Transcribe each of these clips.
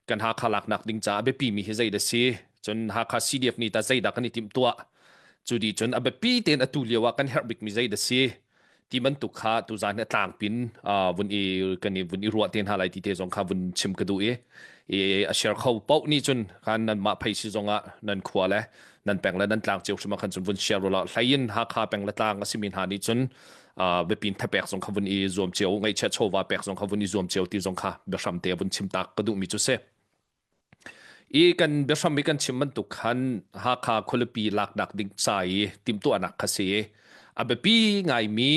Kan Hakha laknak ding caah a biapi mi hi zei dah si? Cun Hakha CDF nih tah zeidah kan i timhtuah? Cu dih cun a biapi tein atu lio ah kan herh bikmi zei dah si? Ti bantuk kha tuzaan hi a tlangpin vun i kan i vun i ruah te hna lai ti te zong kha vun chim ka duh i i a share kho paoh nih cun khan nanmah phei si zong ah nan khua le nan peng le nan tlang cio hrim ah khan cun vun share ulaw hlei in Hakha peng le tlang a simi hna nih cun biapin thapek zong kha vun i zuam cio ngaihchiat chawva pek zong kha vun i zuam cio ti zong kha biahram te vun chim tak ka duhmi cu si. I kan biahram i kan chim bantuk khan Hakha khualipi laknak ding ca i timhtuahnak kha si i a biapi ngaimi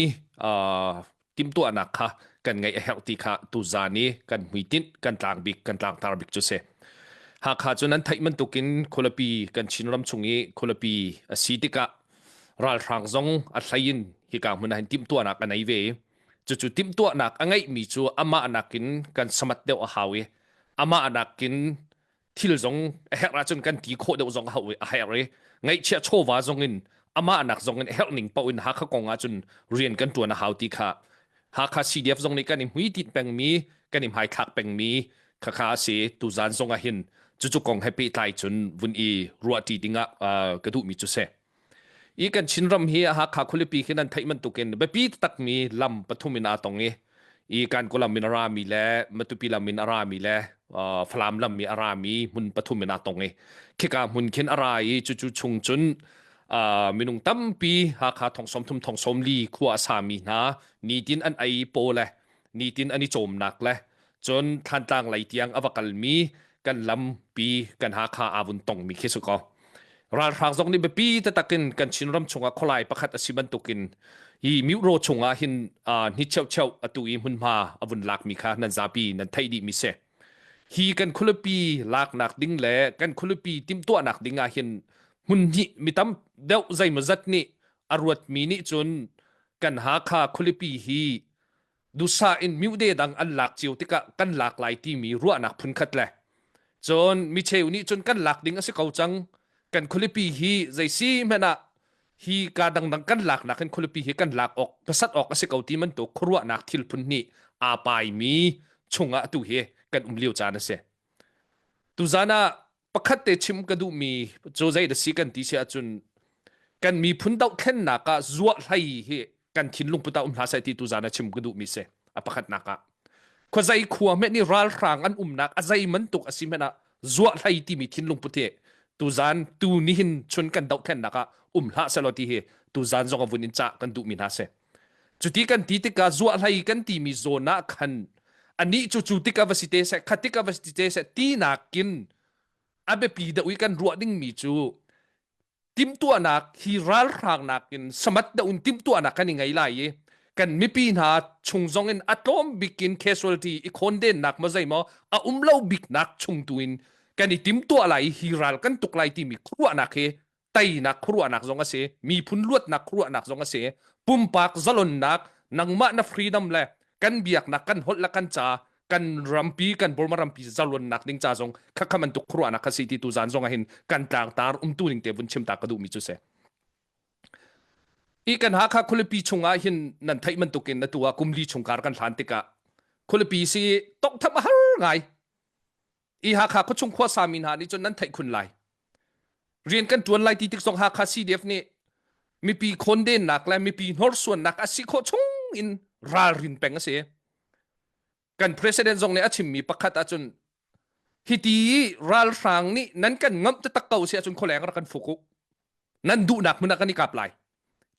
timhtuahnak kha kan ngeih a herh ti kha tuzaan i kan hmuitinh kan tlang bik kan tlangtar bik cu si. Hakha cu nan theih bantukin khualipi kan Chinram chung i khualipi a si tikah ralhrang zong a hlei in hika hmun ah hin timhtuahnak a nei ve i cucu timhtuahnak a ngeihmi cu amah nakin kan samat deuh a hau i amah nakin thil zong a herh ahcun kan ti khawh deuh zong a hau a herh i ngaihchiah chawva zong in amah nak zong in a herh ning paoh in Hakha kong ahcun rian kan ṭuan a hau ti kha Hakha CDF zong nih kan i hmuitinh pengmi kan i hmaithlak pengmi khakha a si tuzaan zong ah hin cucu kong he pehtlai cun vun i ruahṭi dingah ka duhmi cu si. I kan Chinram hi Hakha khualipi khi nan theih bantukin biapi takmi lam pathum in aa tong i i Kankaw lam in a rami le Matupi lam in a rami le Falam lam i a rami hmun pathum in aa tong i khika hmun khin a ra i cucu chung cun minung tampi Hakha thong 30 thong 40 khua a sami hna nitin an ei paw le nitin an i cawmnak le cun Thlantlang lei tiang a va kalmi kan lampi kan Hakha aa vun tongmi khi si ko. Ralhrang zong nih biapi taktak in kan Chinram chungah khualai pakhat a si bantukin hi Miro chungah hin hni cheucheu atu i hmunhma a vun lakmi kha nan zapi nan theih dihmi si. Hi kan khualipi laknak ding le kan khualipi timhtuahnak ding ah hin hmun hnih mi tam deuh zeimawzat nih a ruatmi nih cun kan Hakha khualipi hi dusa in myude dang an lak cio tikah kan lak lai timi ruahnak phunkhat le cun micheu nih cun kan lak ding a si ko cang kan khualipi hi zeisi hmanh ah hi ka dangdang kan lak nak hin khualipi hi kan lak awk pasat awk a si ko ti bantuk khuaruahnak thil phun nih aa paimi chungah atu hi kan um lio caan a si tuzan ah pakhat te chim ka duhmi cu zei da si kan ti si ahcun kan miphun dohthlennak ah zuah hlei hi kan thinlung put ah um hlah seh ti tuzan ah chim ka duhmi si a pakhatnak ah khuazei khua hmenh ni ralhrang an umnak a zei mantuk a si hmenh ah zuah hlei timi thinlung put hi tuzan tu nihin chun kan dohthlennak ah um hlah selaw ti hi tuzan zong a vun in cah kan duhmi hna si Cuti kan ti tikah zuahlei kan timi zawn ah khan anih cu cu tikah va si te seh kha tikah va si te seh ti nakin a biapi deuh i kan ruah dingmi cu timhtuahnak hi ralhrang nakin samat deuh in timhtuahnak kan i ngei lai i kan mipi hna chung zong in a tlawm bik in casualty i khawndennak maw zei maw a um lo biknak chung tu in kan i timhtuah lai i hi ral kan tuk lai timi khuaruahnak hi teinak khuaruahnak zong a si miphun luatnak khuaruahnak zong a si pumpak zalonnak nangmah na freedom le kan biaknak kan holh le kan ca kan rampi kan Burma rampi zalonnak ding ca zong khakha bantuk khuaruahnak kha si ti tu zan zong ah hin kan tlangtar umtu ning te vun chim ta ka duhmi cu si i kan Hakha khualipi chungah hin nan theih bantukin atu ah kumli chungkar kan hlan tikah khualipi si tongtham a har ngai i Hakha khuachung khuasa mi hna nih cun nan theih khun lai. Rian kan ṭuan lai ti tik zong Hakha CDF nih mipi khawndennak le mipi hnorsuannak a si khawh chung in ralrin peng a si. Kan president zong nih a chimmi pakhat ahcun hiti ralhrang nih nan kan ngamh taktak ko si ahcun khualeng rak kan fuk u. Nan duhnak hmun ah kan i kap lai.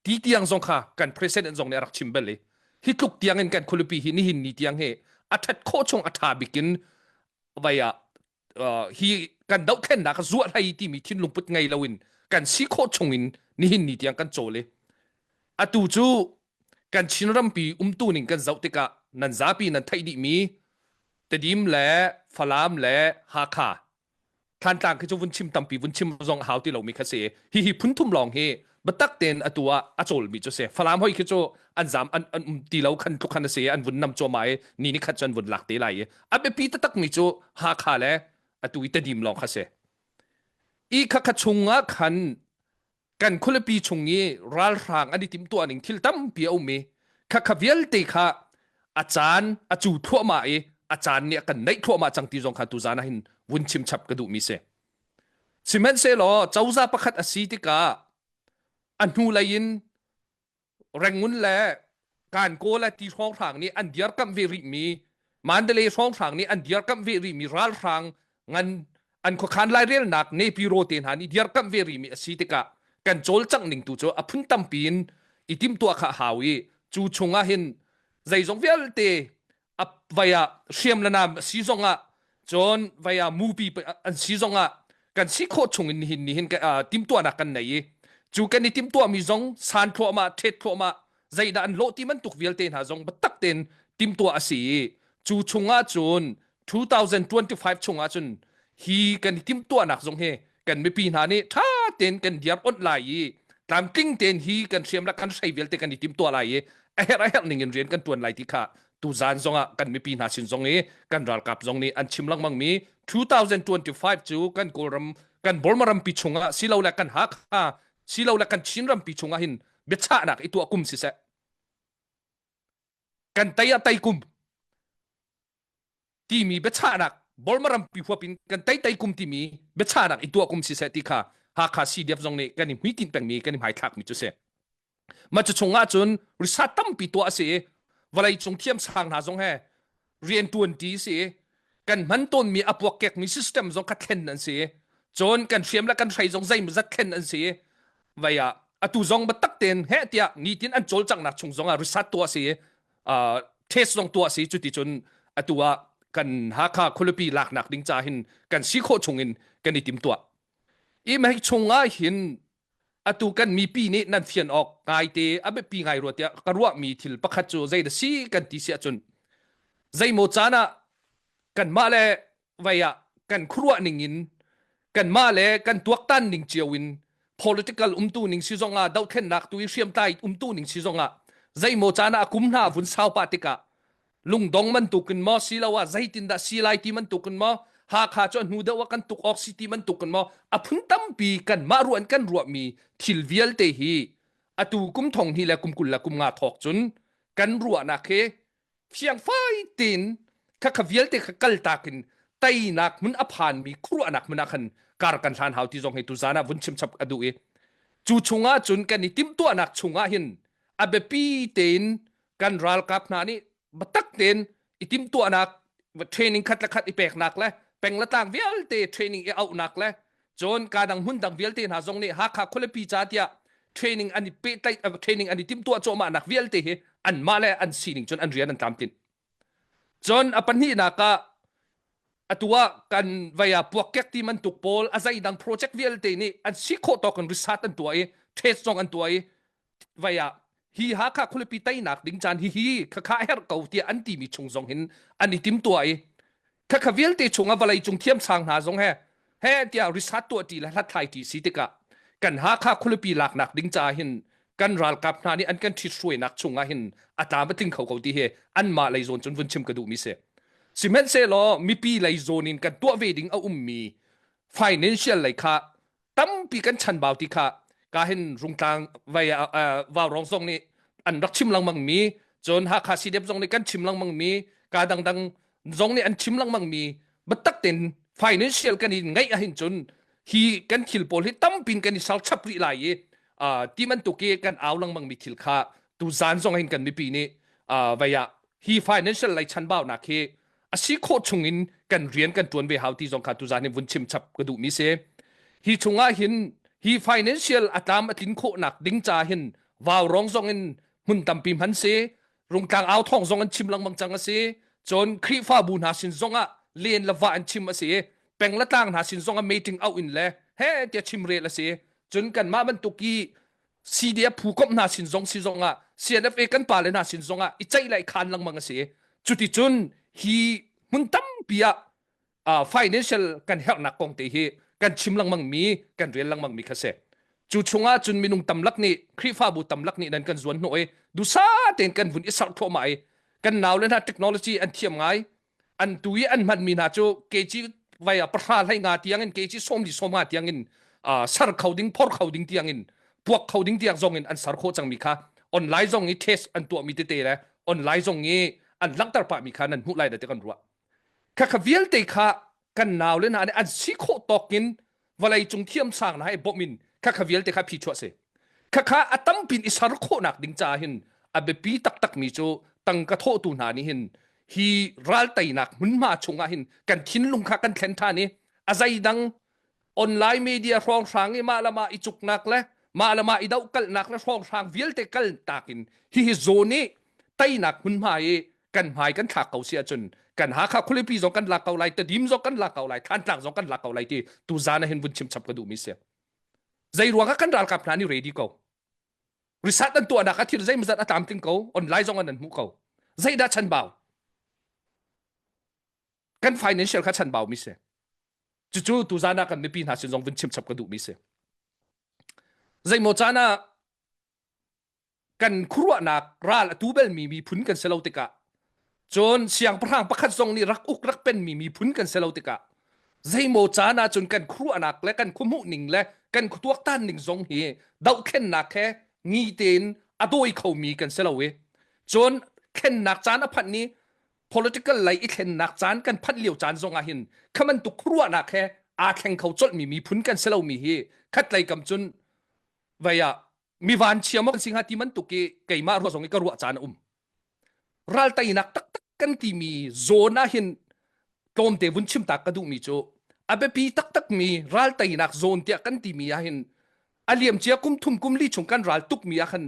Ti tiang zong kha kan president zong nih a rak chim bal i hi tluk tiang in kan khualipi hi nihin ni tiang hi a ṭhat khawh chung a ṭha bik in vai ah hi kan dohthlennak zuah hlei timi thinlung put ngei loin kan si khawh chung in nihin ni tiang kan cawl i atu cu kan Chin rampi umtu ning kan zoh tikah nan zapi nan theih dihmi Tedim le Falam le Hakha Thlantlang khi cu vun chim tampi vun chim zong a hau ti lomi kha si. Hihi phunthum lawng hi biatak tein atu ah a cawlmi cu si. Falam hoi khi cu an zam an, an um ti lo khan tluk khan a si an vun nam cuahmah i ni ni khat cu an vun lak te lai i a biapi taktak mi cu Hakha le atu i Tedim lawng kha si. I kha kha chung ah khan kan khualipi chung i ralhrang an i timhtuah ning thil tampi a um i khakha vialte kha a caan a cu thluahmah i a caan nih a kan naih thluahmah cang ti zong kha tuzan ah hin vun chim chap ka duhmi si. Sihmanhsehlaw cozah pakhat a si tikah a hnulei in Rangoon le Kankaw le ti hrawnghrang nih an dirkamh ve rihmi Mandalay hrawnghrang nih an dirkamh ve rihmi ralhrang ngan an khuakhan lairelnak Nepiro te hna nih dirkamh ve rihmi a si tikah kan cawlcangh ning tu cu a phun tampi in i timhtuah kha a hau i cu chungah hin zeizong vialte a vai ah hriam le nam a si zongah cun vai ah mupi an si zongah kan si khawh chung in nihin nihin timtuahnak kan nei i cu kan i timtuahmi zong san thluahmah thet thluahmah zeidah an lawh ti bantuk vialte hna zong biatak tein timtuah a si i cu chungah cun 2025 chungah cun hi kan i timhtuahnak zong hi kan mipi hna nih ṭha tein kan diar onh lai i tlamtling tein hi kan hriam le kan hrei vialte kan i timhtuah lai i a herh a herh ning in rian kan ṭuan lai ti kha tuzan zongah kan mipi hna sin zong i kan ralkap zong nih an chim lengmang mi 2025 cu kan Kawlram kan Burma rampi chungah silole kan Hakha silole kan Chin rampi chungah hin biachahnak i tuah kum siseh kan tei ah tei kum timi biachahnak Burma rampi huap in kan tei kum timi biachahnak i tuah kum siseh ti kha Hakha CDF zong nih kan i hmuitinh pengmi kan i hmaithlakmi cu si. Mah cu chungah cun research tampi tuah a si i vawlei cung thiamsang hna zong he rian tuan ti si i kan hman tawnmi a puakkekmi system zong kha thlen an si i cun kan hriam le kan hrei zong zeimawzat thlen an si i vei ah atu zong biatak tein heh tiah nitin an cawlcanghnak chung zong ah research tuah a si i test zong tuah si cuti cun atu ah kan Hakha khualipi laknak ding ca hin kan si khawh chung in kan i timtuah i mei chung ah hin atu kan mipi nih nan fian awk ngaite a biapi ngai rua tiah ka ruahmi thil pakhat cu zei dah si kan ti si ahcun zeimaw caan ah kanmah le vei ah kan khuaruah ning in kanmah le kan tuaktan ning cio in political umtu ning si zong ah dohthlennak tu i hriamtlai umtu ning si zong ah zeimaw caan ah a kum hna vun sau pah tikah lungdong bantukin maw siloah zeitindah si lai ti bantukin maw Hakha cu a hnu deuh ah kan tuk awk si ti bantukin maw a phun tampi kanmah ruah in kan ruahmi thil vialte hi atu kum thong hnih le kum 20 le kum nga thawk cun kan ruahnak hi fiangfai tein khakha vialte kha kaltak in teinak hmun a phanmi khuaruahnak hmun ah khan kar kan hlan hau ti zong hi tuzan ah vun chim chap a duh i cu chungah cun kan i timhtuahnak chungah hin a biapi tein kan ralkap hna nih biatak tein i timhtuahnak training khat le khat i peknak le peng le tlang vialte training i auhnak le cun ka dang hmun dang vialte hna zong nih Hakha khualipi ca tiah training an i pehtlaih training an i timhtuah cuahmah nak vialte hi anmah le an sining cun an rian an tlamtlinh. Cun a pahnihnak ah atu ah kan vei ah puakkek ti bantuk pawl a zeidang project vialte nih an si khawh tawk in research an tuah i test zong an tuah i vai ah hi Hakha khualipi teinak ding caan hi hi khakha herh ko tiah an timi chung zong hin an i timtuah i khakha vialte chung ah vawlei cung thiamsang hna zong he he tiah research tuah ṭi le hlathlai ṭi si tikah kan Hakha khualipi laknak ding caah hin kan ralkap hna nih an kan ṭhithruainak chung ah hin a tlam a tling kho ko ti hi anmah lei zawn cun vun chim ka duhmi si. Sihmanhsehlaw mipi lei zawn in kan tuah ve ding a ummi financial lei kha tampi kan chanbau ti kha ka hin rungtlang vai vaurong zong nih an rak chim lengmang mi cun Hakha CDF zong nih kan chim lengmang mi ka dangdang zong nih an chim lengmang mi biatak tein financial kan i ngeih ahhin cun hi kan thil pawl hi tampin kan i sal chap rih lai i ti bantuk i kan au lengmang mi thil kha tu zan zong hin kan mipi nih vei ah hi financial lei chanbaunak hi a si khawh chung in kan rian kan tuan ve hau ti zong kha tuzan hin vun chim chap ka duh mi si hi chungah hin hi financial a tlam a tlin khawhnak ding ca hin vaurong zong in hmun tampi hman si rungtlang au thong zong an chim lengmang cang a si cun Khrihfabu hna sin zong ah len le va an chim a si peng le tlang hna sin zong ah meeting auh in le he tiah chim rel a si cun kanmah bantuk i CDF phu komh hna sin zong si zong ah CNFA kan pale hna sin zong ah i ceih le i khan lengmang a si. Cuticun hi hmun tampi ah uh, financial kan herhnak kong te hi kan chim lengmang mi kan rel lengmang mi kha si. Cu chungah cun minung tamlak nih Khrihfabu tamlak nih nan kan zuan hnawh i dusa tein kan vun i sarh thluahmah i kan nau le hna technology an thiam ngai an tu i an hmanmi hna cu kg vai ah pahra hlei nga tiang in kg 40 sawmnga tiang in ser kho ding phor kho ding tiang in puak kho ding tiang zong in an ser khawh cangmi kha online zong i test an tuahmi tete le online zong i an langhter pahmi kha nan hmuh lai da ti kan ruah. Khakha vialte kha kan nau le hna nih an si khawh tawk in vawlei cung thiamsang hna he bawmh in khakha vialte kha phi chuah si. Khakha a tampin i ser khawhnak ding caah hin a biapi taktakmi cu tangka thawhtu hna nih hin hi ralteinak hmunhma chungah hin kan thinlung kha kan thlen ṭhan i a zeidang online media hrawnghrang i mah le mah i cuknak le mah le mah i dohkalhnak le hrawnghrang vialte kal takin hihi zawn i teinak hmunhma i kan hmai kan thlak ko si ahcun kan Hakha khualipi zong kan lak ko lai Tedim zong kan lak ko lai Thantlang zong kan lak ko lai ti tuzan ah hin vun chim chap ka duhmi si zei ruangah kan ralkap hna nih ready ko research an tuahnak a thil zeimawzat a tlamtling ko online zong an hmuh ko zeidah chanbau kan financial kha chanbau mi si cucu tuzan ah kan mipi hna sin zong vun chim chap ka duhmi si zeimaw caan ah kan khuaruahnak ral a tu belmi miphun kan si lo tikah cun siangpahrang pakhat zong nih rak uk rak penmi miphun kan si lo tikah zeimaw caan ah cun kan khuaruahnak le kan khuahmuh ning le kan khuatuaktan ning zong hi dohthlennak he ngi tein a dawi khomi kan si lo i cun thlennak caan a phanh ni political lei i thlennak caan kan phanh lio caan zong ah hin kha bantuk khuaruahnak he aa thleng kho colhmi miphun kan si lomi hi khatlei kam cun vei ah mi vanchia maw kan si hnga ti bantuk i keimah ruah zong i ka ruah caan a um ral teinak taktak kan timi zawn ah hin tlawmte vun chim tak ka duhmi cu a biapi taktakmi ral teinak zawn tiah kan timi ah hin a liamcia kum thum kum li chung kan ral tukmi ah khan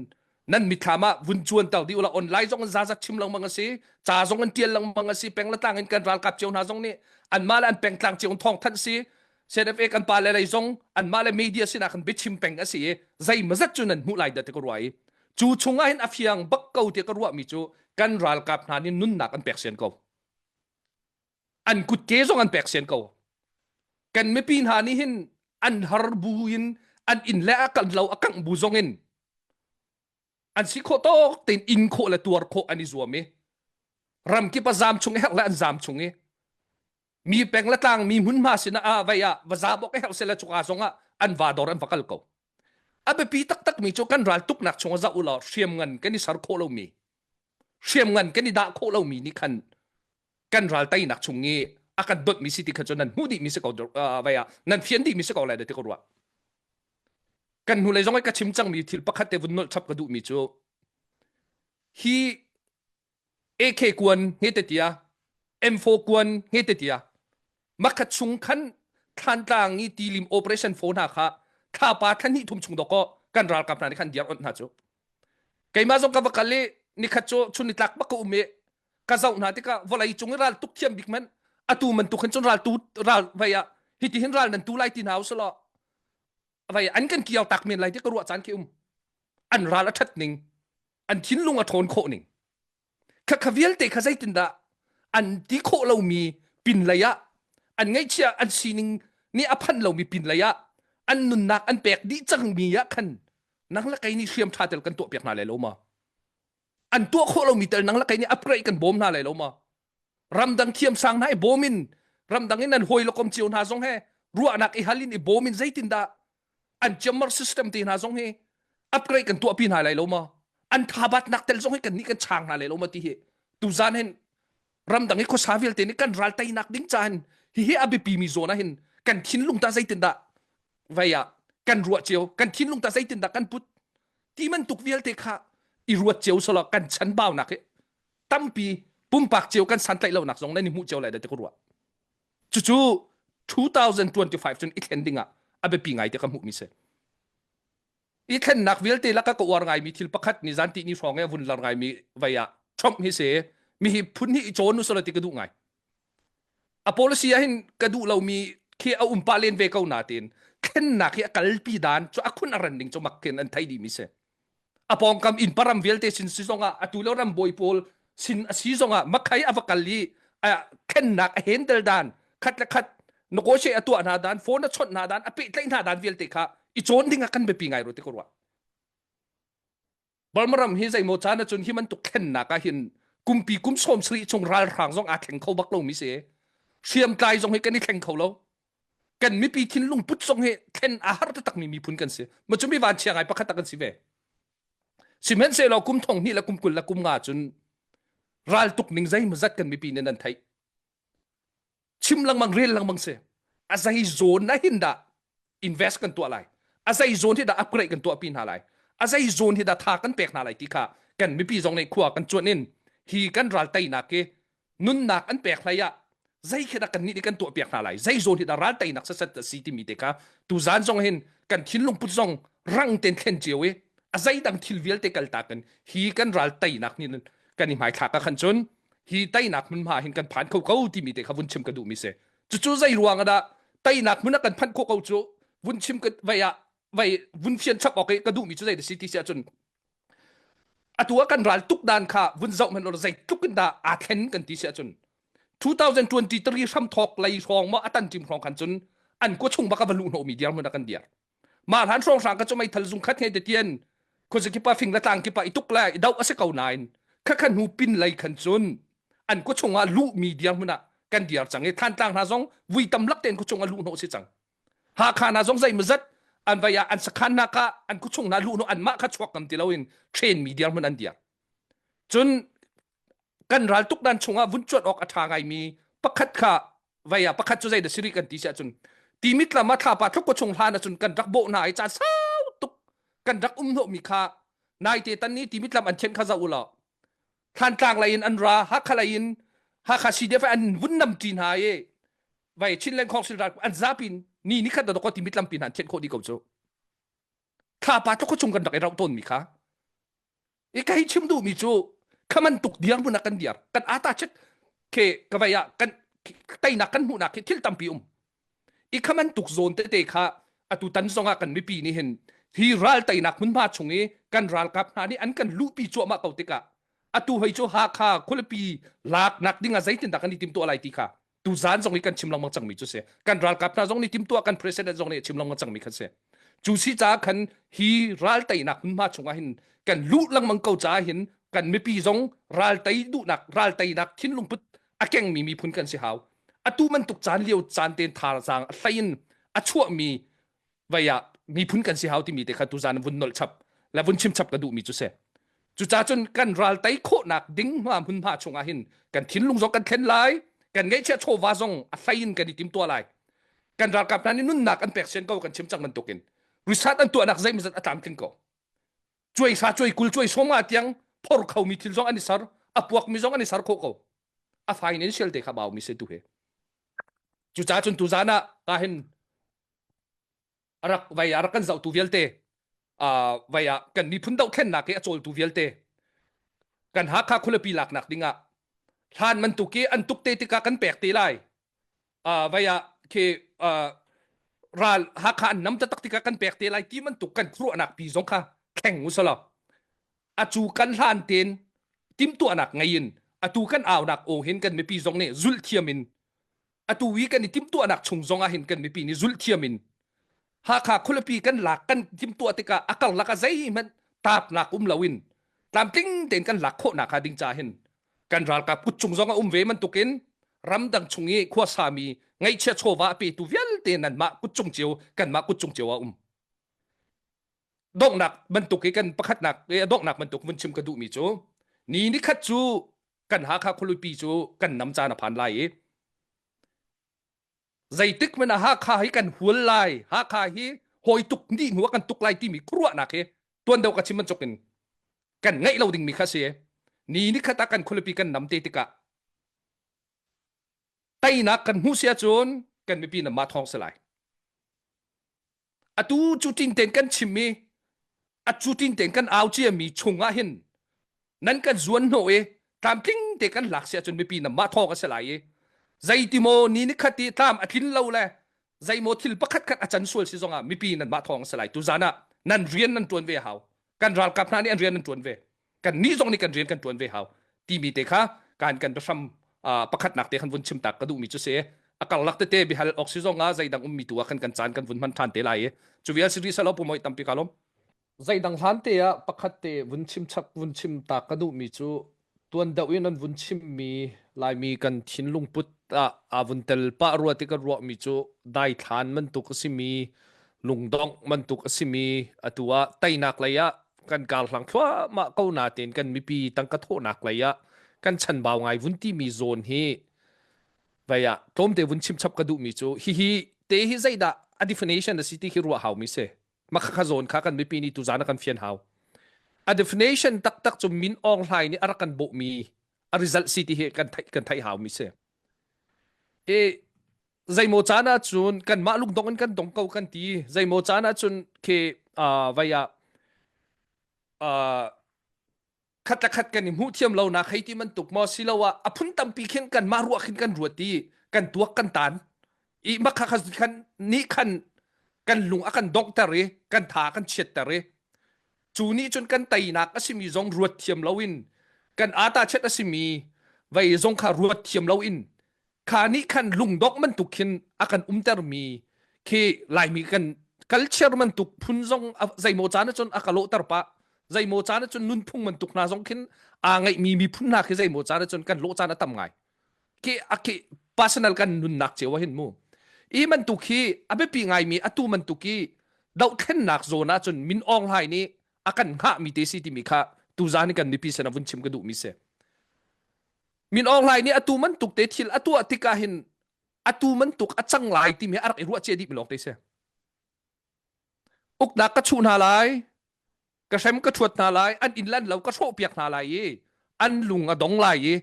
nan mithlam ah vun cuan ter dih ula online zong in zazat chim lengmang a si ca zong in tial lengmang a si peng le tlang in kan ralkap cio hna zong nih anmah le an pengtlang cio in thawng thanh si CNFA kan pa le lei zong anmah le media sinah khan biachim peng a si i zeimawzat cu nan hmuh lai dah ti ka ruah i cu chungah hin a fiang bak ko ti ka ruahmi cu kan ralkap hna nih nunnak an pek sian ko an kutke zong an pek sian ko kan mipi hna nih hin an har bu in an inn le a kan lo a kangh bu zong in an si khawh tawk tein in khawh le tuar khawh an i zuam i ramkip a zam chung i herh le an zam chung i mi peng le tlang mi hmunhma sinah ah vei ah va zam awk herh sela cuka zong ah an va dor an va kal ko a biapi taktak mi cu kan ral tuknak chung ah zoh ulaw hriamngan kan i ser khawh lomi hriamngan kan i dah khawh lomi nih khan kan ral teinak chung i a kan dot mi si ti kha cu nan hmuh dih mi si ko vei ah nan fian dih mi si ko lai ti ka ruah kan hnulei zong i ka chim cangmi thil pakhat te vun nolh chap ka duh mi cu hi AK kuan nge te tia M4 kuan nge te tia makhat chung khan Thlantlang i tilim operation phone hna kha thlapa thlan hnih thum chung doko kan ralkap hna nih khan diar ot hna cu keimah zong ka va kal i nikhat cu chun nitlak bak ka um i ka zoh hna tikah vawlei cung i ral tuk thiam bik man atu man tuk hin cun ral tu ral vei ah hiti hin ral nan tu lai ti hna usulaw vai an kan kiau tak men lai ti ka ruah caan khi um an ral a that ning an thinlung a ṭhawn khawh ning kha kha vialte kha zeitindah an ti khawh lomi pin lei ah an ngaihchia an sining nih a phanh lomi pin lei ah an nunnak an pek dih cangmi ah khan nang le kei nih hriam ṭha tel kan tuah piak hna lai lo ma an tuah khawh lomi tel nang le kei nih upgrade kan bawm hna lai lo ma ramdang thiamsang hna i bawm in ramdang in an hawi le kom cio hna zong he ruahnak i hal in i bawm in zeitindah an jammer system te hna zong hi upgrade kan tuahpi hna lai lo maw an thabatnak tel zong hi kan nih kan chang hna lai lo maw ti hi tuzan hin ramdang i khuasa vialte nih kan ral teinak ding ca hin hihi a biapi mi zawn ah hin kan thinlung ta zeitindah vei ah kan ruah cio kan thinlung ta zeitindah kan put ti bantuk vialte kha i ruat cio solo kan chanbaunak hi tampi pumpak cio kan santlaih lonak zong nan i hmuh cio lai da ti ka ruah cucu 2025 cun i thlen ding ah a biapi ngai te ka hmuh mi si i thlennak vialte laka ka uar ngaimi thil pakhat ni zan ti ni hrawng e vun lar ngaimi vei ah Trump hi si mi hi phun hi i cawn usala ti ka duh ngai a policy ah hin ka duh lomi khi a um pa len ve ko na tin thlennak hi a kalpi dan cu a khun a ran ding cu mak khin an thei dih mi si a pawngkam inn param vialte sin si zongah atu lo ram bawi pawl sin a si zongah makhai a va kal i khennak a handle dan khat le khat negotiate a tuah hna dan phone a chawnh hna dan a pehtlaih hna dan vialte kha i cawn ding ah kan biapi ngai ro ti ka ruah Burma ram hi zeimaw caan ahcun hi bantuk thlennak ah hin kumpi kum sawm sarih chung ralhrang zong aa thleng kho bak lomi si hriamtlai zong hi kan i thleng kho lo kan mipi thinlung put zong hi thlen a har taktakmi miphun kan si ma cu mi vanchia ngai pakhat tak kan si ve sihmanhsehlaw kum thong hnih le kum 20 le kum nga cun ral tuk ning zeimawzat kan mipi nih nan theih. Chim lengmang rel lengmang si. A zei zawn na hin dah invest kan tuah lai. A zei zawn hi dah upgrade kan tuah pi hna lai. A zei zawn hi dah tha kan pek hna lai ti kha kan mipi zong nih khua kan cuan in hi kan ral teinak hi nunnak an pek hlei ah zei khi dah kan nih nih kan tuah piak hna lai zei zawn hi dah ral teinak sasat a si timi te kha tuzan zong hin kan thinlung put zong rang ten thlen cio i a zeidang thil vialte kal tak in hi kan ral teinak nih kan i hmaithlak ah khan cun hi teinak hmunhma hin kan phan kho ko timi te kha vun chim ka duhmi si cucu zei ruang ah dah teinak hmun ah kan phanh khawh ko cu vun chim ka vei ah vei vun fian chap awk i ka duhmi cu zei da si ti si ahcun atu ah kan ral tuk dan kha vun zoh hmanh ulaw zeitluk in dah aa thlen kan ti si ahcun 2023 hramthawk lei hrawng maw a tan ṭim hrawng khan cun an kua chung bak a va luh hnawhmi dirhmun ah kan dir mah hlan hrawng hrang ka cu meithal zung khat he te tian khuazakip ah fing le tlang kip ah i tuk le i doh a si ko nain khakha hnu pin lei khan cun an kua chung ah luhmi dirhmun ah kan dir cang i Thantlang hna zong vui tam lak tein khuachung ah luh hnawh si cang Hakha hna zong zeimawzat an vai ah an sakhan hna kha an khuachung hna luh an mah kha chuak ngam ti loin train mi dirhmun an dir. Cun kan ral tuk dan chungah vun cuat awk a ṭha ngaimi pakhat kha vai ah pakhat cu zei da siri kan ti si ahcun timit lam ah thlapa thluk khuachung hlan ahcun kan rak bawh hna i caan sau tuk kan rak um hnawhmi kha naite tan ni timit lam an thian kha zoh u law Thlantlang lei in an ra Hakha lei in Hakha CDF an vun nam ṭi hna i vai Chinland Council ral an zapi ni ni khat da ko ti mitlam pi hna thian khawh di ko cu thlapa tluk chung kan rak i rauh tawn mi kha i ka hi chim duh mi cu khaman tuk diar mun kan diar kan ata chet ke ka vai ah kan teinak kan hmuhnak hi thil tampi um i khaman tuk zawn tete kha atu tan zongah kan mipi nih hin hi ral teinak hmunhma chung i kan ralkap hna nih an kan luhpi cuahmah ko tikah atu hei cu Hakha khualipi laknak ding ah zeitindah kan i timtuah lai ti kha tuzan zong hi kan chim lengmang cangmi cu si kan ralkap hna zong nih timtuah kan president zong nih chim lengmang cangmi khan si cu si caah khan hi ral teinak hmunhma chungah hin kan luh lengmang ko caah hin kan mipi zong ral tei duhnak ral teinak thinlung put a kengmi miphun kan si hau atu bantuk caan lio caan ten thazaang a hlei in a chuahmi vei ah miphun kan si hau timi te kha tuzan vun nolh chap le vun chim chap ka duhmi cu si cucaah cun kan ral tei khawhnak ding hma hmunhma chungah hin kan thinlung zong kan thlen lai kan ngeihchiah chawva zong a hlei in kan i timtuah lai kan ralkap hna nih nunnak an pek sian ko kan chim cang bantukin research an tuahnak zeimawzat a tlamtling ko cuai sa cuai kul cuai sawm nga tiang phor khomi thil zong an i ser a puakmi zong an i ser khawh ko a financial te kha baumi se tu he cucaah cun tuzan ah ka hin rak vai ah rak kan zohtu vialte vai ah kan miphun dohthlennak i a cawltu vialte kan Hakha khualipi laknak dingah hlan bantuk i an tuk te tikah kan pek te lai vai ah khi ral Hakha an nam taktak tikah kan pek te lai ti bantuk kan khuaruahnak pi zong kha thleng usalaw atu kan hlan ten timtuahnak ngei in atu kan aunak aw hin kan mipi zong nih zulh thiam in atu i kan i timtuahnak chung zong ah hin kan mipi nih zulh thiam in Hakha khualipi kan lak kan timtuah tikah a karlak ah zeihmanh taapnak um loin tlamtling tein kan lak khawhnak hnga ding ca hin kan ralkap kut cung zong a um ve bantukin ramdang chung i khuasami ngaihchia chawva a petu vialte nanmah kut cung cio kanmah kut cung cio ah um donghnak bantuk i kan pakhatnak i a donghnak bantuk vun chim ka duhmi cu ni ni khat cu kan Hakha khualipi cu kan nam caan a phan lai i zeitik hmanh ah Hakha hi kan hual lai Hakha hi hawi tuk nih hnu ah kan tuk lai timi khuaruahnak hi tuan deuh ka chim bantuk in kan ngeih lo dingmi kha si ni ni khat ah kan khualipi kan nam te tikah teinak kan hmuh si ahcun kan mipi na mah thawng si lai atu cu tin ten kan chim i atu tin ten kan au ciami chung ah hin nan kan zuan hnawh i tlamtling te kan lak si ahcun mipi na mah thawng a si lai i zeiti maw ni ni khat i tlam a tlin lo le zeimaw thil pakhat khat a can sual si zongah mipi nan mah thawng a si lai tu zan ah nan rian nan tuan ve hau kan ralkap hna nih an rian an tuan ve kan nih zong nih kan rian kan tuan ve hau timi te kha kan kan biahram pakhatnak te khan vun chim tak ka duhmi cu si a karlak tete bihal awk si zong ah zeidang ummi tu ah khan kan caan kan vun hman than te lai i cu vial si rih salo pu moi tampi ka lom zeidang hlan te ah pakhat te vun chim chap vun chim ta ka duhmi cu tuan deuh in an vun chimmi laimi kan thinlung put ah aa vun tel pah rua ti ka ruahmi cu daithlan bantuk a simi lungdongh bantuk a simi atu ah teinak lei ah kan karhlang thluahmah ko natein kan mipi tangka thawhnak lei ah kan chanbau ngai vun timi zawn hi. Vai ah tlawmte vun chim chap ka duhmi cu hihi te hi zeidah a definition a si ti khi ruah haumi si. Mah kha zawn kha kan mipi nih tuzaan ah kan fian hau. A definition taktak cu Min Aung Hlaing nih a rak kan bawhmi a result si ti hi kan theih kan theih haumi si. E zeimaw caan ah cun kanmah lungdong in kan dong ko kan ti. Zeimaw caan ah cun khi uh, vai ah uh, khat le khat kan i hmuh thiam lonak hei ti bantuk maw siloah a phun tampi khin kan mah ruah khin kan ruat i kan tuak kan tan i makha kha khan nih khan kan lung a kan donghter i kan tha kan chiatter i cu nih cun kan teinak a simi zong ruat thiam loin kan ata chet a simi vei zong kha ruat thiam loin kha nih khan lungdongh bantuk khin a kan umtermi khi Laimi kan culture bantuk phun zong zeimaw caan ahcun a ka lawhter pah zeimaw caan ahcun nunphung bantuk hna zong khin aa ngeihmi miphun hna khi zeimaw caan ahcun kan lawh caan a tam ngai khi a khi personal kan nunnak cio ah hin mu i bantuk hi a biapi ngaimi atu bantuk i dohthlennak zawn ahcun Min Aung Hlaing nih a kan hngahmi te si timi kha tuzaan i kan mipi sin ah vun chim ka duhmi si Min Aung Hlaing nih atu bantuk te thil a tuah tikah hin atu bantuk a cang lai timi a rak i ruah cia dih mi lawng te si. Uknak ka chuh hna lai, ka hrem ka ṭhuat hna lai, an inn lan lo ka hrawh piak hna lai i an lung a dong lai i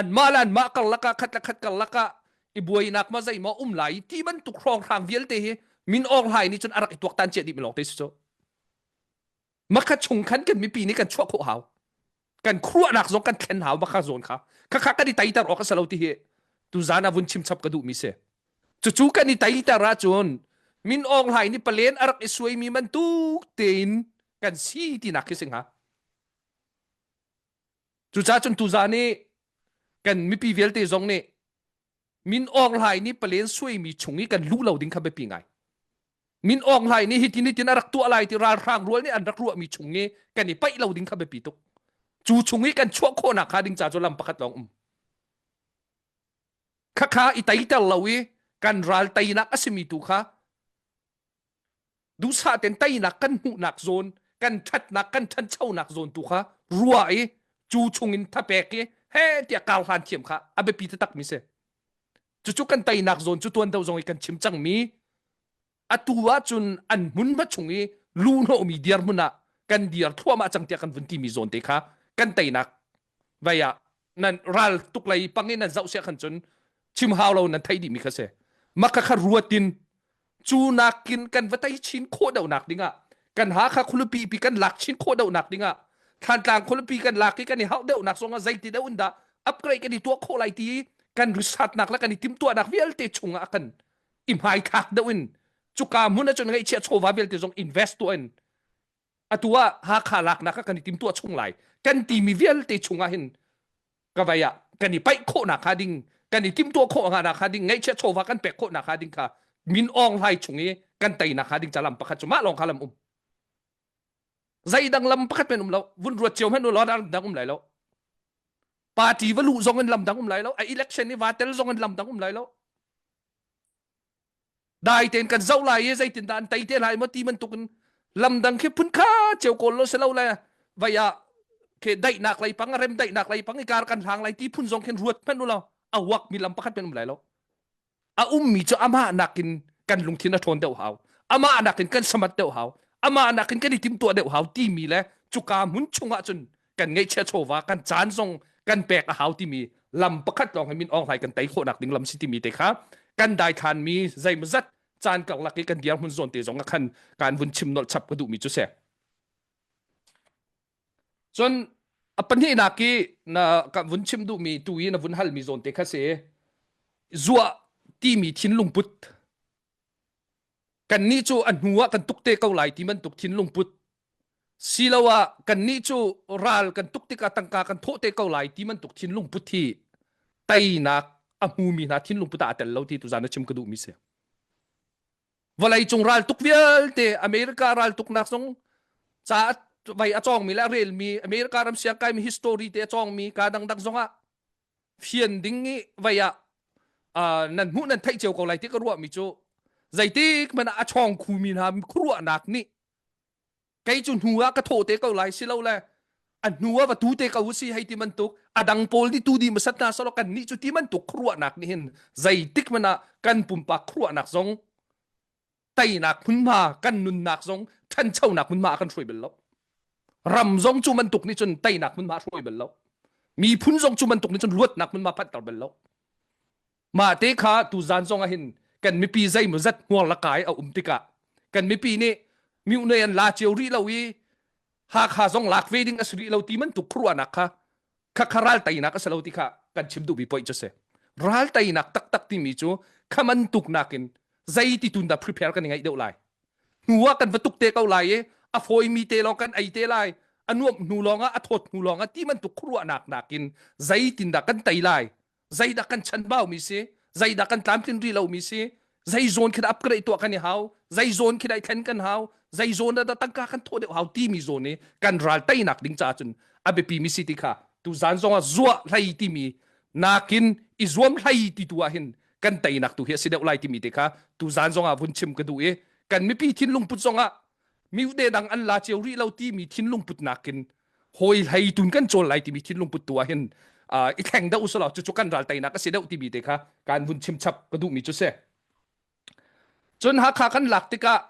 anmah le anmah karlak ah khat le khat karlak ah i buainak ma zeimaw um lai ti bantuk hrawnghrang vialte hi Min Aung Hlaing nih cun a rak i tuaktan cia dih mi lawng te si cu. Makha chung khan kan mipi nih kan chuah khawh hau. Kan khuaruahnak zong kan thlen hau makha zawn kha. Khakha kan i teiter awk a si lo ti hi tuzaan ah vun chim chap ka duhmi si. Cucu kan i teiter ahcun Min Aung Hlaing nih palen a rak i suaimi bantuk tein kan si tinak khi si hnga. Cucaah cun tuzaan i kan mipi vialte zong nih Min Aung Hlaing nih palen suaimi chung i kan luh lo ding kha biapi ngai. Min Aung Hlaing nih hitin hitin a rak tuah lai ti ralhrang rual nih an rak ruahmi chung i kan i paih lo ding kha biapi tuk. Cu chung i kan chuah khawhnak hnga ding ca cu lam pakhat lawng um. Khakha i teiter lo i kan ral teinak a simi tu kha duhsah ten teinak kan hmuhnak zawn kan ṭhatnak kan ṭhanchonak zawn tu kha ruah i cu chungin thapek i he tiah kar hlan thiam kha a biapi taktak mi si cucu kan teinak zawn cu tuan deuh zong i kan chim cangmi atu ahcun an hmunhma chung i luhnawhmi dirhmun ah kan dir thluahmah cang tiah kan vun timi zawn te kha kan teinak vai ah nan ral tuk lei pang in nan zoh siah khan cun chim hau lo nan theih dihmi kha si maka kha ruatin cu nakin kan va tei chin khawh deuhnak dingah kan Hakha khualipi pi kan lak chin khawh deuhnak dingah Thantlang khualipi kan lak i kan i hauh deuhnak zongah zeiti deuh in dah upgrade kan i tuah khawh lai ti kan risatnak le kan i timhtuahnak vialte chungah kan i hmaithlak deuh in cuka hmun ahcun ngeihchiah chawva vialte zong invest tuah in atu ah Hakha laknak ah kan i timtuah chung lai kan timi vialte chungah hin ka vai ah kan i paih khawhnak hnga ding kan i timtuah khawh hnga hnga ding ngaihchiah chawva kan pek khawhnak hnga ding kha Min Aung Hlaing chung i kan teinak hnga ding ca lam pakhat cu mah lawng kha lam um zeidang lam pakhat men um lo vun ruat cio hmanh u law dang um lai lo party va luh zong in lam dang um lai lo a election i va tel zong in lam dang um lai lo dai tein kan zoh lai i zeitindah an tei te lai maw ti bantuk in lamdang khi phun kha ceu kawl lo si lo le vai ah ke daihnak lei pang rem daihnak lei pang i kar kan hlang lai ti phun zong khin ruat hmanh u law a huak mi lam pakhat men um lai lo a ummi cu amah nakin kan lungthin a ṭhawn deuh hau amah nakin kan samat deuh hau amah nakin kan i timtuah deuh hau timi le cuka hmun chungah cun kan ngeihchiah chawva kan caan zong kan pek a hau timi lam pakhat lawng hi Min Aung Hlaing kan tei khawhnak ding lam si timi te kha kan daithlan mi zeimawzat caan karlak i kan dirhmun zawn te zong ah khan kan vun chim nolh chap ka duhmi cu si. Cun a pahnihnak i na ka vun chim duhmi tu i na vun halmi zawn te kha si zuah timi thinlung put kannih cu a hnu ah kan tuk te ko lai ti bantuk thinlung put siloah kannih cu ral kan tuk tikah tangka kan thawh te ko lai ti bantuk thinlung put hi teinak a hmumi hna thinlung put ah a tel lo ti tuzan na chim ka duhmi si vawlei cung ral tuk vialte America ral tuknak zong ca vai a cawngmi le a relmi America ram siangkaimi history te a cawngmi ka dangdang zongah fian ding i vei ah uh, nan hmuh nan theih cio ko lai ti ka ruahmi cu zeitik hmanh ah a chawng khumi hna khuaruahnak nih kei cu hnu ah ka thawh te ko lai si lo le. A hnu ah va tu te ko si hei ti bantuk a dang pawl nih tu dih hmasat hna selaw kan nih cu ti bantuk khuaruahnak nih hin zeitik hmanh ah kan pumpak khuaruahnak zong teinak hmunhma kan nunnak zong ṭhanchonak hmunhma a kan hruai bal lo. Ram zong cu bantuk nih cun teinak hmunhma a hruai bal lo. Miphun zong cu bantuk nih cun luatnak hmunhma phanhter bal lo. Mah te kha tuzan zong ah hin kan mipi zeimaw zat hmuar la kai a um tikah kan mipi nih miohnei an la cio rih lo i Hakha zong lak ve ding a si rih lo ti bantuk khuaruahnak kha kha kha ral teinak a si lo ti kha kan chim duhmi point cu si. Ral teinak taktak timi cu kha bantuk nakin zei ti tun dah prepare kan i ngaih deuh lai. Hnu ah kan va tuk te ko lai i a fawimi te lawng kan ei te lai a nuamh hnu lawng ah a thawt hnu lawng ah ti bantuk khuaruahnak nakin zeitin dah kan tei lai zeidah kan chanbau mi si zeidah kan tlamtlin rih lo mi si zei zawn khi dah upgrade tuah kan i hau zei zawn khi dah i thlen kan hau zei zawn dah tangka kan thawh deuh hau timi zawn i kan ral teinak ding caah cun a biapi mi si ti kha tu zan zong ah zuah hlei timi nakin i zuam hlei ti tu ah hin kan teinak tu hi a si deuh lai timi te kha tu zan zong ah vun chim ka duh i kan mipi thinlung put zong ah miude dang an la cio rih lo timi thinlung put nakin hawi hlei tun kan cawl lai timi thinlung put tu ah hin i thleng deuh usulaw cucu kan ral teinak a si deuh timi te kha kan vun chim chap ka duhmi cu si. Cun Hakha kan lak tikah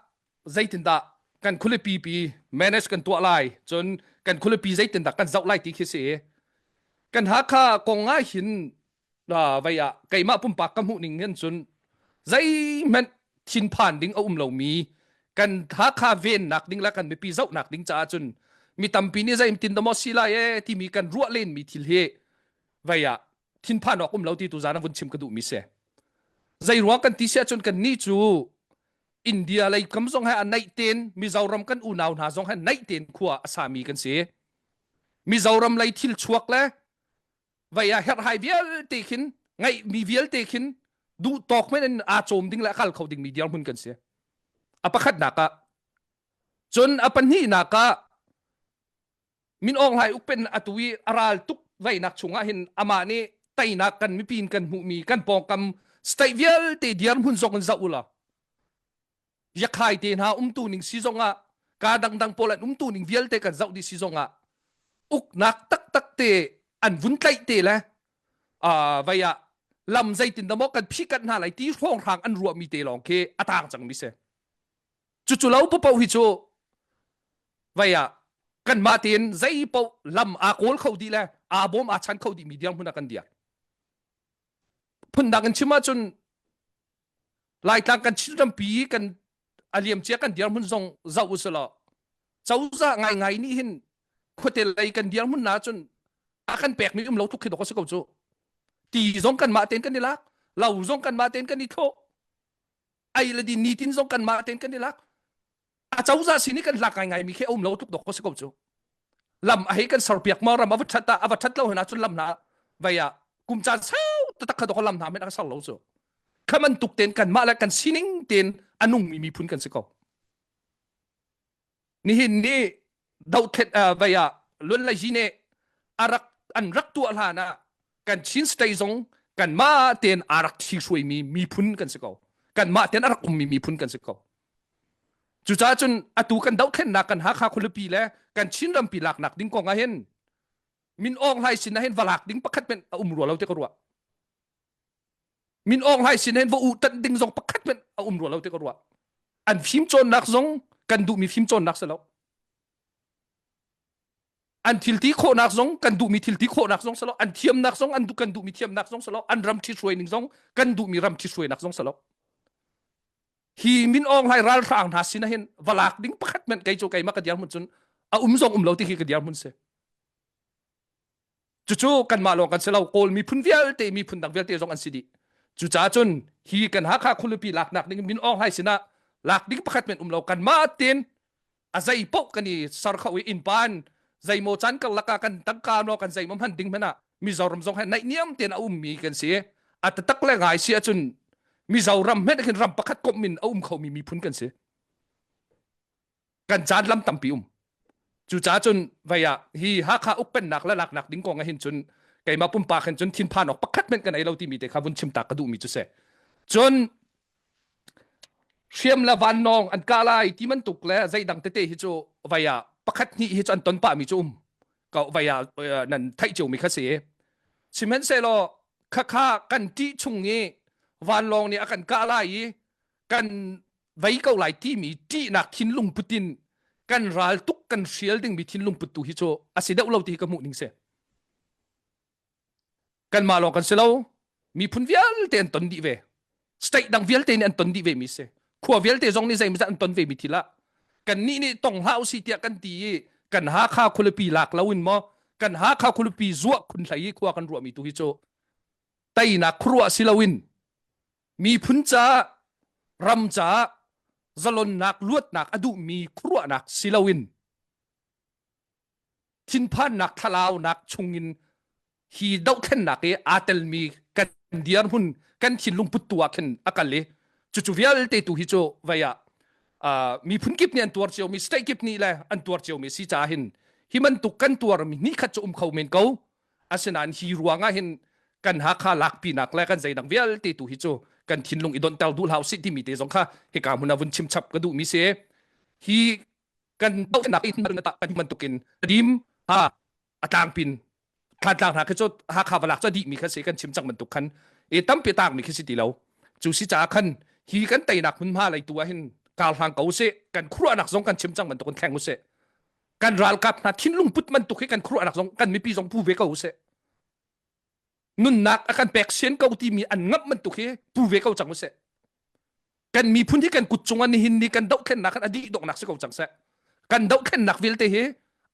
zeitindah kan khualipi pi manage kan tuah lai cun kan khualipi zeitindah kan zoh lai ti khi si kan Hakha kong ah hin vei ah keimah pumpak ka hmuh ning hin cun zeihmanh thinphan ding a um lomi kan Hakha vennak ding le kan mipi zohnak ding caah cun mi tampi nih zeitin dah maw si lai ee timi kan ruah lenmi thil hi vei ah thinphan awk um lo ti tu zan vun chim ka duhmi si. Zei ruang kan ti si ahcun kan nih cu India lei kam zong he a naih ten Mizoram kan unau hna zong he naih ten khua a sami kan si. Mizoram lei thil chuak le vei ah herhhai vialte khin ngeihmi vialte khin duh tawk men in aa cawm ding le a kal kho dingmi dirhmun kan si. A pakhatnak ah cun a pahnihnak ah Min Aung Hlaing ukpen atu i a ral tuk veinak chungah hin amah nih teinak kan mipi in kan hmuhmi kan pawngkam state vialte dirhmun zong in zoh u law Yakhai te hna umtu ning si zongah ka dangdang pawl an umtu ning vialte kan zoh dih si zongah uknak taktak te an vun tlaih te le vei ah lam zeitin dah maw kan phihkanh hna lai ti hrawnghrang an ruahmi te lawng khi a tang cangmi si. Cucu lo paoh hi cu vei ah kanmah tein zei paoh lam aa kawl kho dih le aa bawm aa chan kho dihmi dirhmun ah kan dir. Phundang in chim ahcun Laitlang kan Chin rampi kan a liamcia kan dirhmun zong zoh usulaw cozah ngaingai nih hin khuate lei kan dirhmun na cun a kan pekmi um lo tluk khi dawk a si ko cu. Ti zong kanmah tein kan i lak, lo zong kanmah tein kan i thlawh, ei le din nitin zong kanmah tein kan i lak. A cozah sin i kan hlak ngaingai mi khi a um lo tluk dawk a si ko cu. Lam a hei kan serpiak ma ram a va ṭhat ah a va ṭhat lo hna cun lam hna vei ah kum caan sau taktak kha dawk lam hna men a ser lo cu. Kha bantuk tein kanmah le kan sining tein a nungmi miphun kan si ko. Nihin ni dothlet vei ah Luan Lai nih a rak an rak tuah hlan ah kan Chin state zong kanmah tein aa rak thi hruaimi miphun kan si ko. Kanmah tein a rak ummi miphun kan si ko. Cucaah cun atu kan dohthlennak kan Hakha khualipi le kan Chin rampi laknak ding kong ah hin Min Aung Hlaing sin ah hin va lak ding pakhat hmanh a um rua lo ti ka ruah. Min Aung Hlaing sin hin va uh tanh ding zong pakhat hmanh a um rua lo ti ka ruah. An fimcawnnak zong kan duhmi fimcawnnak si lo. An thilti khawhnak zong kan duhmi thilti khawhnak zong si lo. An thiamnak zong an kan duhmi thiamnak zong si lo. An ram ṭhithruai ning zong kan duhmi ram ṭhithruainak zong si lo. Hi Min Aung Hlaing ralhrang hna sin ah hin va lak ding pakhat hmanh kei cu keimah ka dirhmun cun a um zong um lo ti khi ka dirhmun si. Cucu kanmah lawng kan si lo Kawl miphun vialte miphun dang vialte zong an si dih. Cucaah cun hi kan Hakha khualipi laknak ding Min Aung Hlaing sinah lak ding pakhat men um lo kanmah tein a zei paoh kan i ser kho i innpa in zeimaw caan karlak ah kan tangka no kan zeimaw hman ding hmanh ah Mizoram zong he naihniam tein a ummi kan si. A taktak le ngai si ahcun Mizoram hmanh khin ram pakhat komh in a um khomi miphun kan si. Kan caan lam tampi um. Cucaah cun vei ah hi Hakha ukpennak le laknak ding kong ah hin cun keimah pumpak hin cun thinphan awk pakhat hmanh kan ei lo timi te kha vun chim ta ka duhmi cu si. Cun hriam le vannawng an kah lai ti bantuk le zeidang tete hi cu vei ah pakhat hnih hi cu an ton pahmi cu um. Ko vai ah nan theih cio mi kha si. Sihmanhsehlaw khakha kan ṭih chung i vanlawng nih a kan kah lai i kan vei ko lai timi ṭihnak thinlung putin kan ral tuk kan hrial dingmi thinlung put tu hi cu a si deuh lo ti hi ka hmuh ning si. Kanmah lawng kan si lo. Miphun vialte an ton dih ve. State dang vialte nih an ton dih ve mi si. Khua vialte zong nih zeimawzat an ton ve mi thil ah kannih nih tong hlah usih tiah kan ti i kan Hakha khualipi lak lo in maw kan Hakha khualipi zuah khun hlei i khua kan ruahmi tu hi cu teinak khuaruah si loin miphun caah ram caah zalonnak luatnak a duhmi khuaruahnak si loin thinphannak thlalaunak chungin hi dohthlennak i aa telmi kan dirhmun kan thinlung puttu ah khin a kal i cucu vialte tu hi cu vei ah miphun kip nih an tuar ciomi state kip nih le an tuar ciomi si caah hin hi bantuk kan tuarmi ni khat cu um kho men ko asinain hi ruangah hin kan Hakha lakpinak le kan zeidang vialte tu hi cu kan thinlung i donhter duh hlah usih timi te zong kha hika hmun ah vun chim chap ka duhmi si hi kan dohnak in kan bantukin dim ha a tlangpin Thantlang hna khi cu Hakha valak cu a dihmi kha si kan chim cang bantuk khan e tampi taakmi khi si ti lo cu si caah khan hi kan teinak hmunhma lei tu ah hin kar hlang ko usih kan khuaruahnak zong kan chim cang bantuk in thleng usih kan ralkap hna thinlung put bantuk hi kan khuaruahnak zong kan mipi zong pu ve ko usih nunnak a kan pek sian ko timi an ngamh bantuk hi pu ve ko cang usih kan miphun hi kan kut cungah nihin ni kan dohthlennak kan a dih donghnak si ko cang seh kan dohthlennak vialte hi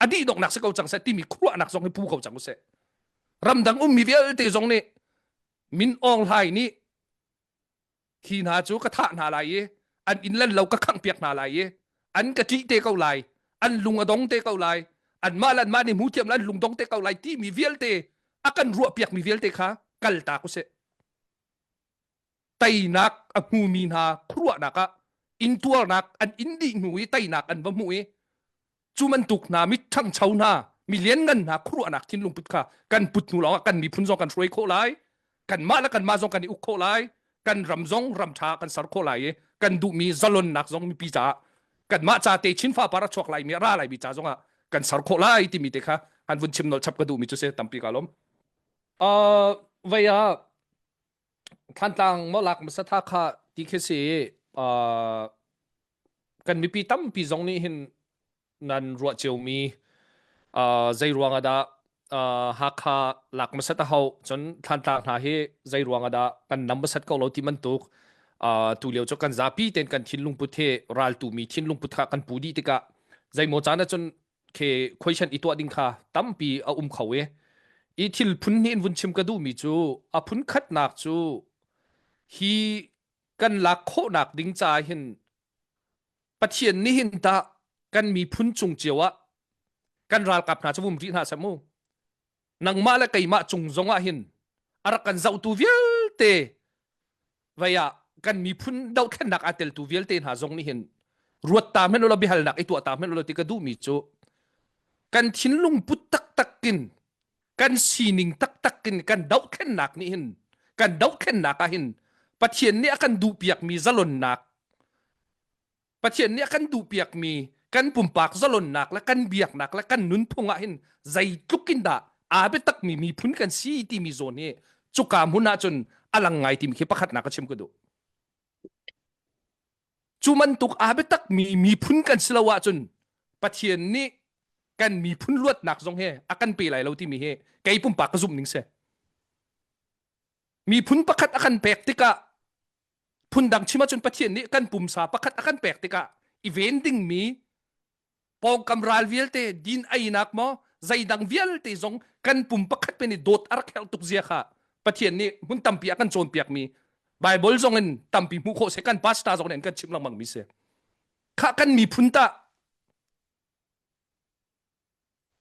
a dih donghnak si ko cang seh timi khuaruahnak zong hi pu ko cang usih ramdang ummi vialte zong nih Min Aung Hlaing nih hi hna cu ka thah hna lai i an inn lan lo ka khangh piak hna lai i an ka ṭih te ko lai an lung a dong te ko lai anmah le anmah nih hmu thiam le an lung dong te ko lai timi vialte a kan ruah piakmi vialte kha kal ta usih teinak a hmumi hna khuaruahnak ah intuarnak an in dih hnu i teinak an va hmuh i cu bantuk hna mi ṭhangcho hna mi lianngan hna khuaruahnak thinlung put kha kan put hnu lawngah kan miphun zong kan hruai khawh lai kanmah le kanmah zong kan i uk khawh lai kan ram zong ram ṭha kan ser khawh lai i kan duhmi zalonnak zong mipi caah kanmah ca te chin fa par a chuak lai mi a ra lai mi ca zongah kan ser khawh lai timi te kha han vun chim nolh chap ka duhmi cu si tampi ka lawm. Uh, vei ah Thantlang maw lak hmasa tha kha ti khi si uh, kan mipi tampi zong nih hin nan ruah ciomi uh, zei ruang ah dah uh, Hakha lak hmasat a hau cun Thantlang hna hi zei ruang ah dah kan nam hmasat ko lo ti bantuk uh, tu lio cu kan zapi ten kan thinlung put he raltu mi thinlung put kha kan pu dih tikah zeimaw caan ah cun khi question i tuah ding kha tampi a um kho i i thil phun hnih in vun chim ka duhmi cu a phun khatnak cu hi kan lak khawhnak ding ca hin Pathian nih hin tah kan miphun cung cio ah kan ralkap hna cu vum rih hna seh mu nangmah le keimah cung zong ah hin a rak kan zohtu vialte vei ah kan miphun dohthlennak aa teltu vialte hna zong nih hin ruat ta hmanh ulaw biahalnak i tuah ta hmanh ulaw ti ka duhmi cu kan thinlung put taktak in kan sining taktak in kan dohthlennak nih hin kan dohthlennak ah hin Pathian nih a kan duhpiakmi zalonnak Pathian nih a kan duhpiakmi kan pumpak zalonnak le kan biaknak le kan nunphung ah hin zeitluk in dah aa biatakmi miphun kan si timi zawn hi cuka hmun ah cun a lang ngai timi khi pakhatnak ka chim ka duh. Cu bantuk aa biatakmi miphun kan si lo ahcun Pathian nih kan miphun luatnak zong hi a kan pe lai lo timi hi kei pumpak ka zumh ning si. Miphun pakhat a kan pek tikah phundang chim ahcun Pathian nih kan pumsa pakhat a kan pek tikah i ven dingmi pawngkam ral vialte din einak maw zeidang vialte zong kan pum pakhat pe nih dawt a rak herh tuk zia kha Pathian nih hmun tampi a kan cawnpiakmi Bible zong in tampi hmuh khawh se kan pastor zong nih an kan chimh lengmang mi si kha kan miphun tah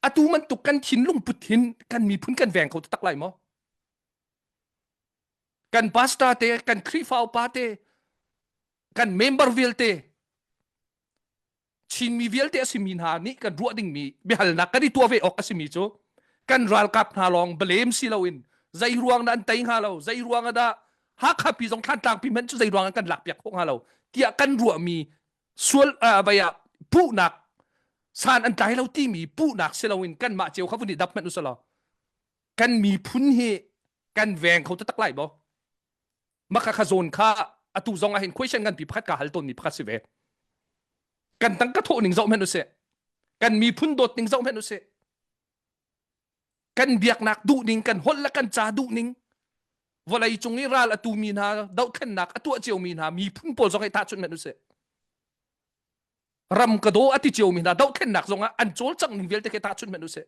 atu bantuk kan thinlung put hin kan miphun kan veng kho tak lai maw Kan pastor te, kan Khrihfa upa te, kan member vialte, Chinmi vialte a simi hna nih kan ruah dingmi biahalnak kan i tuah ve awk a simi cu kan ralkap hna lawng blame si loin zei ruang dah an tei hnga lo zei ruang ah dah Hakha pi zong Thlantlang pi hmanh cu zei ruang ah kan lak piak khawh hnga lo tiah kan ruahmi sual uh, vai ah puhnak. San an tlai lo timi puhnak si loin kanmah cio kha vun i dap hmanh usalaw kan miphun hi kan veng kho taktak lai maw? Maka kha zawn kha atu zong ah hin question nganpi pakhat ka hal tawnmi pakhat si ve. Kan tangka thawh ning zoh hmanh usih. Kan miphun dawt ning zoh hmanh usih. Kan biaknak duh ning, kan holh le kan ca duh ning, vawlei cung i ral a tumi hna, dohthlennak a tuah ciomi hna miphun pawl zong hi tahchunh hmanh usih. Ram ka daw a ti ciomi hna dohthlennak zong ah an cawlcangh ning vialte khi tahchunh hmanh usih.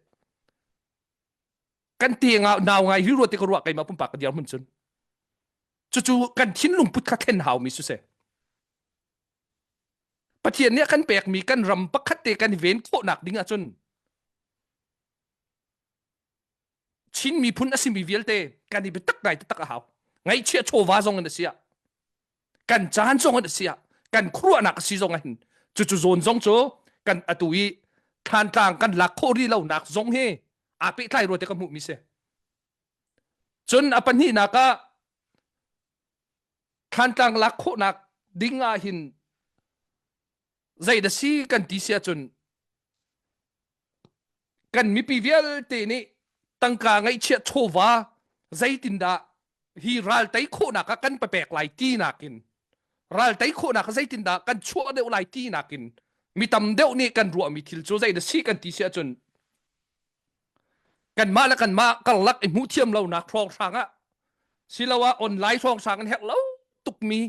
Kan te nau ngai hi ruat ti ka ruah keimah pumpak ka dirhmun cun. Cucu kan thinlung put kha thlen haumi si seh. Pathian nih a kan pekmi kan ram pakhat te kan i ven khawhnak ding ahcun Chin miphun a simi vialte kan i biatak ngai taktak a hau. Ngaihchiah chawva zong in a si ah, kan caan zong in a si ah, kan khuaruahnak a si zong ah hin cucu zawn zong cu kan atu i Thlantlang kan lak khawh rih lonak zong hi aa pehtlai rua te ka hmuhmi si. Cun a pahnihnak ah Thlantlang lak khawhnak ding ah hin zei dah si kan ti si ahcun kan mipi vialte nih tangka ngaihchiah chawva zeitindah hi ral tei khawhnak ah kan papek lai ti nakin ral tei khawhnak ah zeitindah kan chuah deuh lai ti nakin mi tam deuh nih kan ruahmi thil cu zei dah si kan ti si ahcun kanmah le kanmah karlak i hmuh thiam lonak hrawnghrang ah siloah online hrawnghrang in herh lo tukmi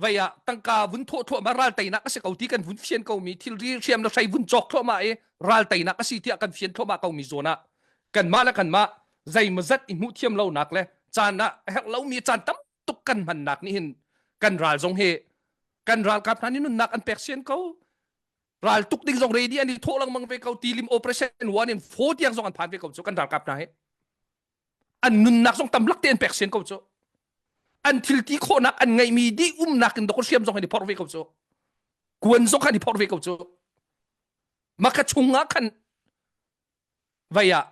vei ah tangka vun thawh thluahmah ral teinak a si ko ti kan vun fian ko mi thilri hriam le hrei vun cawk thluahmah i ral teinak a si tiah kan fian thluahmah ko mi zawn ah kanmah le kanmah zeimawzat i hmuh thiam lonak le caan ah herh lomi caan tam tuk kan hmannak nih hin kan ral zong hi kan ralkap hna nih nunnak an pek sian ko ral tuk ding zong ready an i thawh lengmang ve ko tilim operation 1 in 4 tiang zong an phan ve ko cu kan ralkap hna hi an nunnak zong tamlak te an pek sian ko cu an thil ti khawhnak an ngeihmi dih umnak in dok hriam zong an i phorh ve ko cu kuan zong khan i phorh ve ko cu maka chungah khan vai ah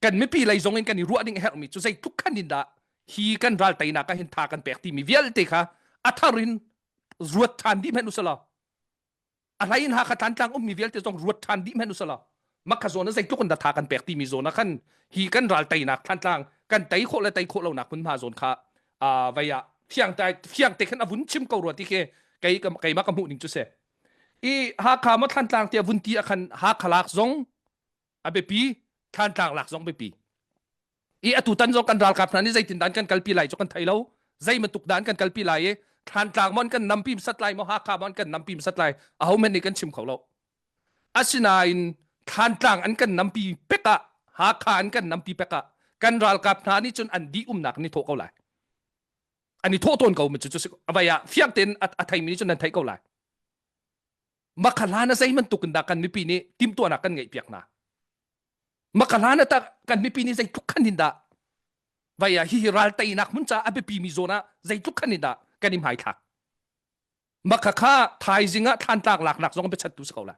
kan mipi lei zong in kan i ruah ding a herhmi cu zeitluk khan in dah hi kan ral teinak ah hin tha kan pek timi vialte kha a thar in ruat ṭhan dih hmanh usalaw a hlei in Hakha Tlantlang ummi vialte zong ruat ṭhan dih hmanh usalaw makha zawn ah zeitluk in dah tha kan pek timi zawn ah khan hi kan ral teinak Thlantlang kan tei khawh le tei khawh lonak hmunhma zawn kha vei ah fiang fiang te khan a vun chim ko rua ti khi kei keimah ka hmuh ning cu si i Hakha maw Thlantlang tiah vun ti ah khan Hakha lak zong a biapi Thlantlang lak zong biapi i atu tan zong kan ralkap hna nih zeitin dan kan kalpi lai cu kan thei lo zei bantuk dan kan kalpi lai i Thlantlang mon kan nampi sat lai maw Hakha mon kan nampi sat lai aho men nih kan chim kho lo asinain Thlantlang an kan nampi pek ah Hakha an kan nampi pek ah kan ralkap hna nih cun an dih umnak ni thawh ko lai an i thawh tawn ko mi cu cu avai ah fiang tein a theimi nih cun nan theih ko lai makha hlan a zei bantuk in dah kan mipi nih timhtuahnak kan ngeih piak hna maka hlan ah kan mipi nih zeitluk khan in dah vai ah hihi ral teinak hmun ca a biapi mi zawn ah zeitluk khan in dah kan i hmaithlak maka kha thaizing ah thlantlak laknak zong biachattu si ko lai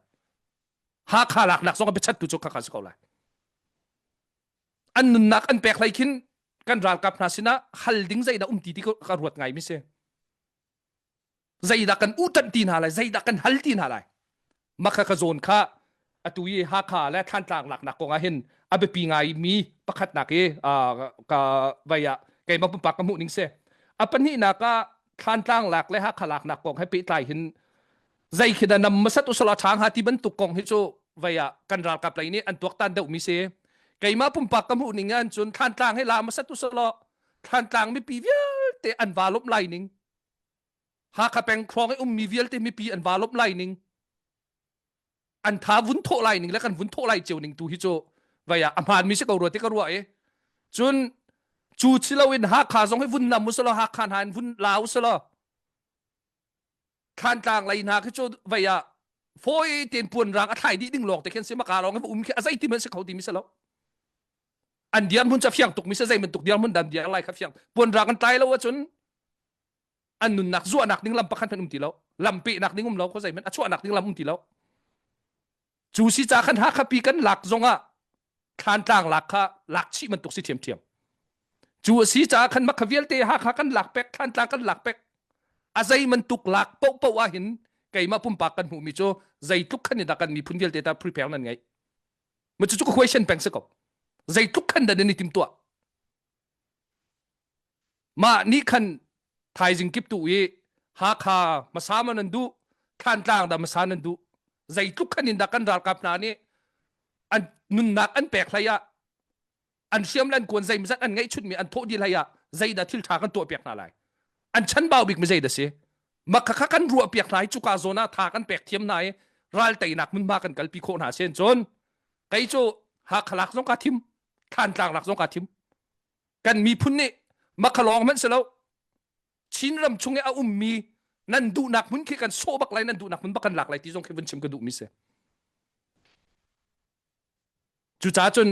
Hakha laknak zong biachattu cu khakha si ko lai an nunnak an pek hlei khin kan ralkap hna sinah hal ding zeidah um ti ti ka ruat ngai mi si zeidah kan uhtanh ti hna lai zeidah kan hal ti hna lai makha ka zawn kha atu i Hakha le Thlantlang laknak kong ah hin a biapi ngai mi pakhatnak i ka vai ah keimah pumpak ka hmuh ning si a pahnihnak ah Thlantlang lak le Hakha laknak kong he pehtlai hin zei khi dah nam masat usala chang ha ti bantuk kong hi cu vai ah kan ralkap lei nih an tuaktan deuh mi si keimah pumpak ka hmuh ning an cun Thlantlang hi la masat usala Thlantlang mipi vialte an va lawmh lai ning Hakha peng hrawng i ummi vialte mipi an va lawmh lai ning an tha vun thawh lai ning le kan vun thawh lai cio ning tu hi cu vai ah a hmaan mi si ko rua ti ka ruah i cun cu si loin Hakha zong hi vun nam usalaw Hakha hna in vun la usalaw Thlantlang lei hna khi cu vai ah fawi tein puan rang a thlai dih ding lawng te khin si maka lawng hi um khi a zei ti man si kho ti mi si lo an dirhmun cu a fiang tuk mi si zei bantuk dirhmun dan diar lai kha fiang puan rang an tlai lo ahcun an nunnak zuahnak ding lam pakhat hmanh um ti lo lam pehnak ding um lo khuazei hmanh a chuahnak ding lam um ti lo cu si ca khan Hakha pi kan lak zongah Thlantlang lak kha lak chih bantuk si ṭhiamṭhiam cu a si caah khan makha vialte Hakha kan lak pek Thlantlang kan lak pek a zei bantuk lak paohpaoh ah hin Keimah pumpak kan hmuhmi cu zeitluk khan in dah kan miphun vialte ta prepare nan ngeih? Ma cucu ka question peng si ko. Zeitluk khan dah nan i timtuah? Mah nih khan thaizing kip tu i Hakha hmasa ma nan duh, Thlantlang dah hmasa nan duh. Zeitluk khan in dah kan ralkap hna nih an nunnak an pek hlei ah an hriam le an kuan zeimazat an ngeihchunmi an thawh dih hlei ah zeidah thil ṭha kan tuah piak hna lai an chanbau bik mi zeidah si mah kha kan ruah piak hna i cuka zawn ah tha kan pek thiam hna i ral teinak hmunhma kan kalpi khawh hna sen cun kei cu Hakha lak zong kaa thim Thlantlang lak zong kaa thim kan miphun nih makha lawng hmanh si lo Chin ram chung i a ummi nan duhnak hmun khi kan sawh bak lai nan duhnak hmun bak kan lak lai ti zong khi vun chim ka duhmi si Cucaah cun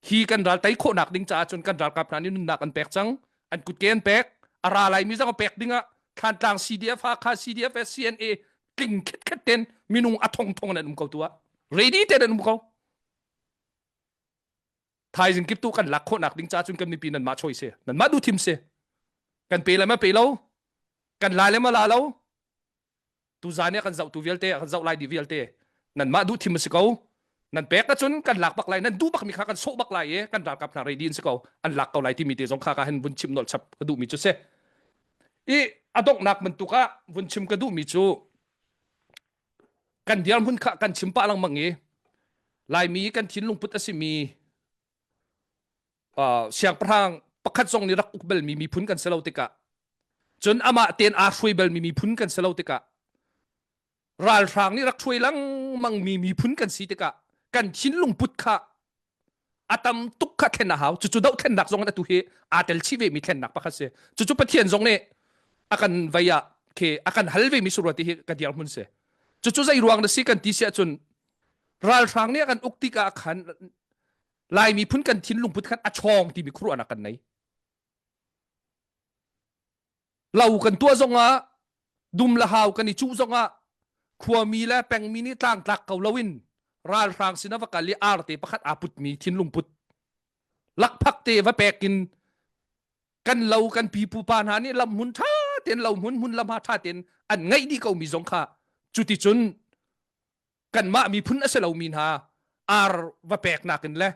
hi kan ral tei khawhnak ding caah cun kan ralkap hna nih nunnak an pek cang. An kutke an pek. A ra laimi zong a pek ding ah Thlantlang CDF, Hakha CDF, CNA tling khitkhet ten minung a thong thong an um ko tu ah. Ready ten an um ko. Thaizing kip tu kan lak khawhnak ding caah cun kan mipi nan mah choice si. Nan mah duh thim si. Kan pe le ma pe lo. Kan la le ma la lo. Tuzan i a kan zohtu vialte a kan zoh lai dih vialte nanmah duh thim a si ko. Nan pek ahcun kan lak bak lai, nan duh bakmi kha kan sawh bak lai i kan ralkap hna ready in si ko, an lak ko lai timi te zong kha ka hin vun chim nolh chap ka duhmi cu si. I a donghnak bantuk ah vun chim ka duhmi cu kan dirhmun kha kan chim pah lengmang i Laimi kan thinlung put a simi uh, siangpahrang pakhat zong nih rak uk balmi miphun kan si lo tikah cun amah tein aa hruai balmi miphun kan si lo tikah ralhrang nih rak hruai lengmang mi miphun kan si tikah kan thinlung put kha a tam tuk kha thlen a hau cucu dohthlennak zong in atu hi aa tel chih ve mi thlennak pakhat si cucu Pathian zong nih a kan vei ah khi a kan hal ve mi surua ti hi ka dirhmun si cucu zei ruang na si kan ti si ahcun ralhrang nih a kan uk tikah khan Lai miphun kan thinlung put khan a chawng timi khuaruahnak kan nei. Lo kan tuah zongah dum le hau kan i cuh zongah khuami le pengmi nih tlangtlak ko loin ralhrang sin a va kal i arte pakhat aa putmi thinlung put lakphak te va pek in kan lo kan pipu pa hna nih lam hmun ṭha tein lo hmun hmun lam ha ṭha tein an ngeih dih ko mi zong kha cuticun kanmah miphun a si lomi hna ar va peknak in le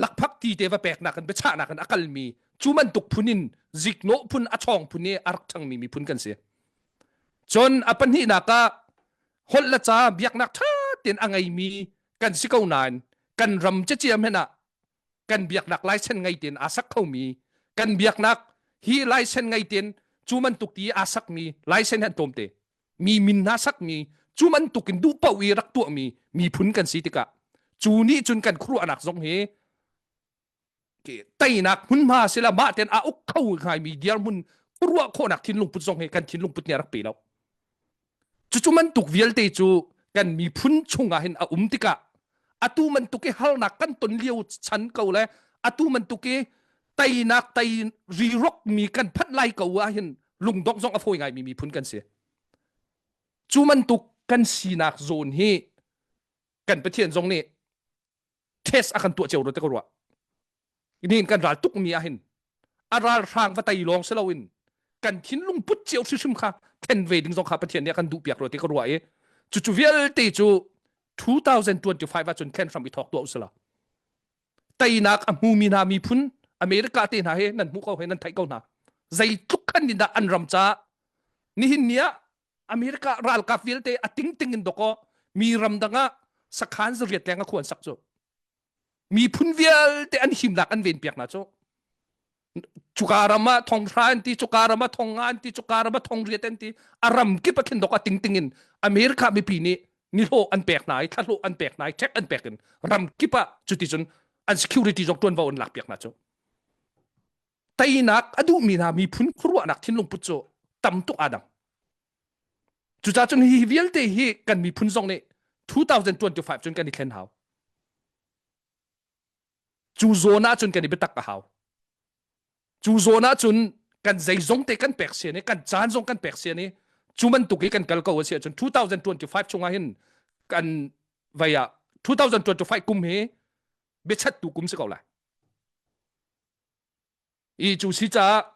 lakphak ti te va peknak in biachahnak in a kalmi cu bantuk phun in ziknawh phun a chawng phun i a rak ṭhangmi miphun kan si. Cun a pahnihnak ah holh le ca biaknak ṭha tein a ngeimi kan si ko nain kan ram ceciam hen ah kan biaknak laisen ngei tein aa sak khomi kan biaknak hi laisen ngei tein cu bantuk ti aa sakmi laisen han tlawmte mi min hna sakmi cu bantuk in duh paoh i rak tuahmi miphun kan si tikah cu nih cun kan khuaruahnak zong hi teinak hmunhma sila mah ten a uk kho ngaimi dirhmun khuaruah khawhnak thinlung put zong hi kan thinlung put nih a rak pe lo cucu bantuk vialte cu kan miphun chungah hin a um tikah atu bantuk i harnak kan ton lio chan ko le atu bantuk i teinak tei rirok mi kan phanh lai ko ah hin lungdongh zong a fawi ngaimi miphun kan si. Cu bantuk kan sinak zawn hi kan Pathian zong nih test a kan tuah cio te ka ruah. Nihin kan ral tuk mi ah hin a ralhrang va tei lawng si loin kan thinlung put cio hrimhrim kha thlen ve ding zong kha Pathian nih a kan duh piak rua ti ka ruah i cucu vialte cu 2025 ahcun thlen hram i thawk tuah usila. Teinak a hmumi hna miphun America te hna he nan hmuh ko he nan theih ko hna. Zeitluk khan in dah an ram caah nihin ni ah America ralkap vialte a tingting in dawkaw mi ramdang ah sakhan zariat leng a khuan sak cu miphun vialte an himnak an ven piak hna cu cuka ram ah thonghra an ti cuka ram ah thonga an ti cuka ram ah thongriat an ti a ram kip a khin dok a tingting in America mipi nih nihlawh an pek hna i thlahlawh an pek hna i check an pek in ram kip ah cuticun an security zong tuanvo an lak piak hna cu teinak a duhmi hna miphun khuaruahnak thinlung put cu tam tuk aa dang cucaah cun hi vialte hi kan miphun zong nih 2025 cun kan i thlen hau Cu zawn ahcun kan i biatak a hau. Cu zawn ahcun kan zeizong te kan pek sian i kan caan zong kan pek sian i cu bantuk i kan kal ko a si ahcun 2025 chungah hin kan vei ah 2025 kum hi biachattu kum si ko lai. I cu si caah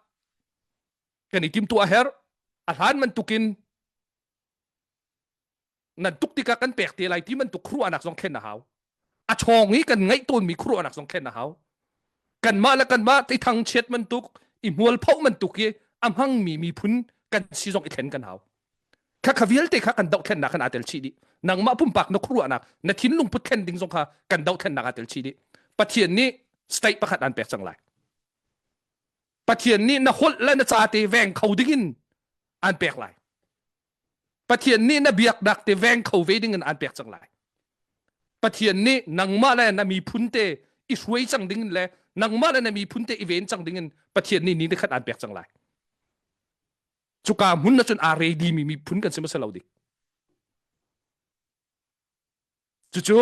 kan i timtuah a herh. A hlan bantukin. Nan tuk tikah kan pek te lai ti bantuk khuaruahnak zong thlen a hau. A chawng i kan ngaih tawnmi khuaruahnak zong thlen a hau. Kanmah le kanmah i thangchiat bantuk, i hmualphoh bantuk i a hmangmi miphun kan si zong i thlen kan hau. Kha kha vialte kha kan dohthlennak khan aa tel chih dih. Nangmah pumpak na khuaruahnak, na thinlung put thlen ding zong kha kan dohthlennak aa tel chih dih. Pathian nih state pakhat aan pek cang lai. Pathian nih na holh le na ca te veng kho ding in aan pek lai. Pathian nih na biaknak te veng kho ve ding in aan pek cang lai. Pathian nih nangmah le na miphun te i hruai cang ding in le nangmah le na miphun te i ven cang ding in Pathian nih ni ni khat aan pek cang lai. Cuka hmun na cun aa ready mi miphun kan si ma lo dik. Cucu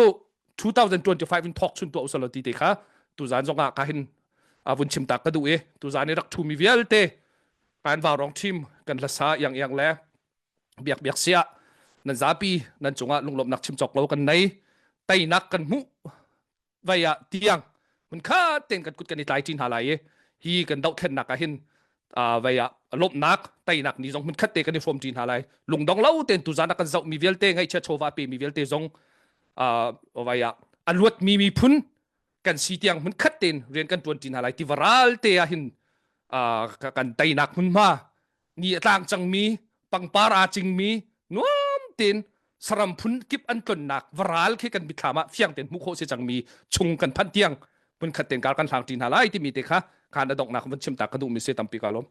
2025 in thawk chun tuah usalo ti te kha tuzan zong ah ka hin a vun chim tak ka duh i tuzan i rak thu mi vialte kan vaurong team kan hlasa iang iang le biak biak sia nan zapi nan cungah lunglawmhnak chim cawk lo kan nei teinak kan hmuh vai ah tiang mun kha ten kan kut kan i tlai ṭi hna lai i hi kan dohthlennak ah hin vai ah lawmhnak teinak ni zong hmun khat te kan i hrawm ṭi hna lai lungdong lo ten tuzan ah kan zoh mi vialte ngaihchia chawva pe mi vialte zong vai ah a luat mi miphun kan si tiang hmun khat ten rian kan ṭuan ṭi hna lai tivaral te ah hin kan teinak hmunhma ni a tlang cangmi pangpar aa cingmi nuam tein saram phun kip an tlonnak varal khi kan mitthlam ah fiang tein hmuh khawh si cangmi chung kan phanh tiang hmun khat tein kar kan hlang ṭi hna lai timi te kha khan a donghnak van chim ta ka duhmi si tampi ka lawm.